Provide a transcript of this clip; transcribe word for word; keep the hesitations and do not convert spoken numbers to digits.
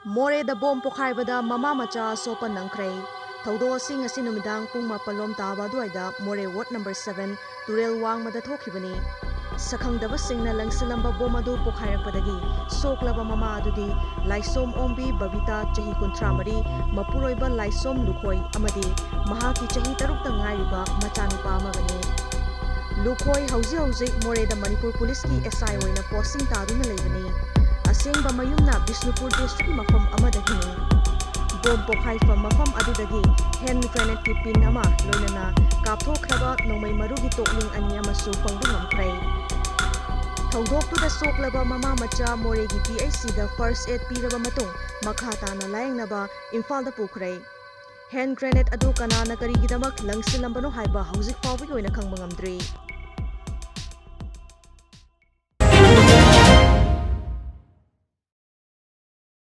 ꯃꯣꯔꯦꯗ ꯕꯣꯝ ꯄꯣꯈꯥꯏꯕꯗ ꯃꯃꯥ ꯃꯆꯥ ꯑꯁꯣꯛꯄ ꯅꯪꯈ꯭ꯔꯦ꯫ ꯊꯧꯗꯣꯛ ꯑꯁꯤ ꯉꯁꯤ ꯅꯨꯃꯤꯗꯥꯡ ꯄꯨꯡ ꯃꯥꯄꯜ ꯂꯣꯝ ꯇꯥꯕ ꯑꯗꯨꯋꯥꯏꯗ ꯃꯣꯔꯦ ꯋꯥꯔꯗ ꯅꯝꯕꯔ ꯁꯚꯦꯟ ꯇꯨꯔꯦꯜ ꯋꯥꯡꯃꯗ ꯊꯣꯛꯈꯤꯕꯅꯤ꯫ ꯁꯛꯈꯪꯗꯕꯁꯤꯡꯅ ꯂꯪꯁꯤꯜꯂꯝꯕ ꯕꯣꯝ ꯑꯗꯨ ꯄꯣꯈꯥꯏꯔꯛꯄꯗꯒꯤ ꯁꯣꯛꯂꯕ ꯃꯃꯥ ꯑꯗꯨꯗꯤ ꯂꯥꯏꯁꯣꯝ ꯑꯣꯡꯕꯤ ꯕꯕꯤꯇꯥ, ꯆꯍꯤ ꯀꯨꯟꯊ꯭ꯔꯥ ꯃꯔꯤ, ꯃꯄꯨꯔꯣꯏꯕ ꯂꯥꯏꯁꯣꯝ ꯂꯨꯈꯣꯏ ꯑꯃꯗꯤ ꯃꯍꯥꯛꯀꯤ ꯆꯍꯤ ꯇꯔꯨꯛꯇ ꯉꯥꯏꯔꯤꯕ ꯃꯆꯥꯅꯨꯄꯥ ꯑꯃꯒꯅꯤ꯫ ꯂꯨꯈꯣꯏ ꯍꯧꯖꯤꯛ ꯍꯧꯖꯤꯛ ꯃꯣꯔꯦꯗ ꯃꯅꯤꯄꯨꯔ ꯄꯨꯂꯤꯁꯀꯤ ꯑꯦꯁ ꯑꯥꯏ ꯑꯣꯏꯅ ꯄꯣꯁꯇꯤꯡ ꯇꯥꯗꯨꯅ ꯂꯩꯕꯅꯤ꯫ ꯑꯁꯦꯡꯕ ꯃꯌꯨꯝꯅ ꯕꯤꯁꯅꯨꯄꯨꯔ ꯗꯤꯁꯇ꯭ꯔꯤꯛꯀꯤ ꯃꯐꯝ ꯑꯃꯗꯒꯤꯅꯤ꯫ ꯕꯣꯝ ꯄꯣꯈꯥꯏꯐꯝ ꯃꯐꯝ ꯑꯗꯨꯗꯒꯤ ꯍꯦꯟ ꯒ꯭ꯔꯦꯅꯦꯗꯀꯤ ꯄꯤꯟ ꯑꯃ, ꯂꯣꯏꯅꯅ ꯀꯥꯞꯊꯣꯛꯈ꯭ꯔꯕ ꯅꯣꯡꯃꯩ ꯃꯔꯨꯒꯤ ꯇꯣꯛꯂꯤꯡ ꯑꯅꯤ ꯑꯃꯁꯨ ꯐꯪꯕ ꯉꯝꯈ꯭ꯔꯦ꯫ ꯊꯧꯗꯣꯛꯇꯨꯗ ꯁꯣꯛꯂꯕ ꯃꯃꯥ ꯃꯆꯥ ꯃꯣꯔꯦꯒꯤ ꯄꯤ ꯑꯩꯆ ꯁꯤꯗ ꯐꯥꯔꯁ ꯑꯦꯗ ꯄꯤꯔꯕ ꯃꯇꯨꯡ ꯃꯈꯥ ꯇꯥꯅ ꯂꯥꯌꯦꯡꯅꯕ ꯏꯝꯐꯥꯜꯗ ꯄꯨꯈ꯭ꯔꯦ꯫ ꯍꯦꯟ ꯒ꯭ꯔꯦꯅꯦꯗ ꯑꯗꯨ ꯀꯅꯥꯅ ꯀꯔꯤꯒꯤꯗꯃꯛ ꯂꯪꯁꯤꯜꯂꯝꯕꯅꯣ ꯍꯥꯏꯕ ꯍꯧꯖꯤꯛ ꯐꯥꯎꯕꯒꯤ ꯑꯣꯏꯅ ꯈꯪꯕ ꯉꯝꯗ꯭ꯔꯤ꯫